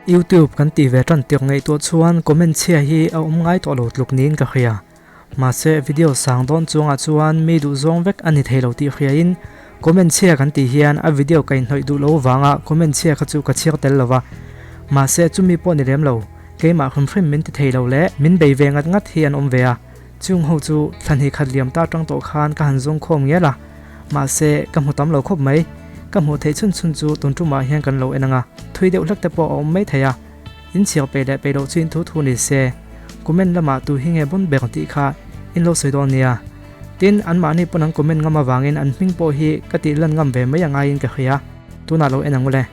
Youtube kan tih ve tan tirh ngaihtuah chuan comment chhia hi a awm ngai tawh lo tluk niin ka hria. Mahse video sang dawn chungah chuan mi duhzawng vek a ni thei lo tih hriain comment chhia kan tih hian a video ka inhnawih duh lo vanga comment chhia kha chu ka chhiar tel lo va. Mahse chumi pawh ni lem lo, keimah hrim hrim min ti thei lo leh min bei ve ngat ngat hi an awm ve a. Chung ho chu thla hnih khat liam ta tang tawh khan ka han zawng khawm ngial a, mahse ka hmu tam lo khawp mai. Ka hmuh theih chhun chhun chu tun tumah hian kan lo en ang a, thui deuh hlek te pawh a awm mai thei a. In chhiar peih leh peih loh chu in thu thu ni se, comment lamah tu hi nge bawn ber tih kha in lo sawi dawn nia. Tin, anmahni pawn an comment ngam avangin an hming pawh hi ka tih lan ngam ve mai angaiin ka hria. Tunah lo en ang ule.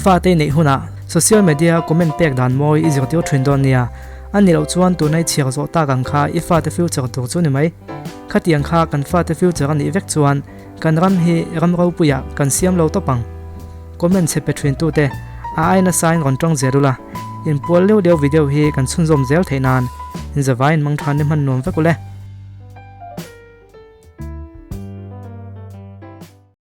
Fate neih hunah social media comment pek dan mawi i zirtir thin dawn nia. A ni loh chuan tuna i chhiar zawh tak ang kha i fate future tur chu ni mai. Khatiang kha kan fate future a nih vek chuan kan ram hi ram ropuiah kan siam lo tawp ang. Comment chhe pe thin tute a ai nasa in rawn tawng zel ula, inpual leuh leuh video hi kan chhunzawm zel theih nan in zavai in mangthan ni hman nuam vek ule.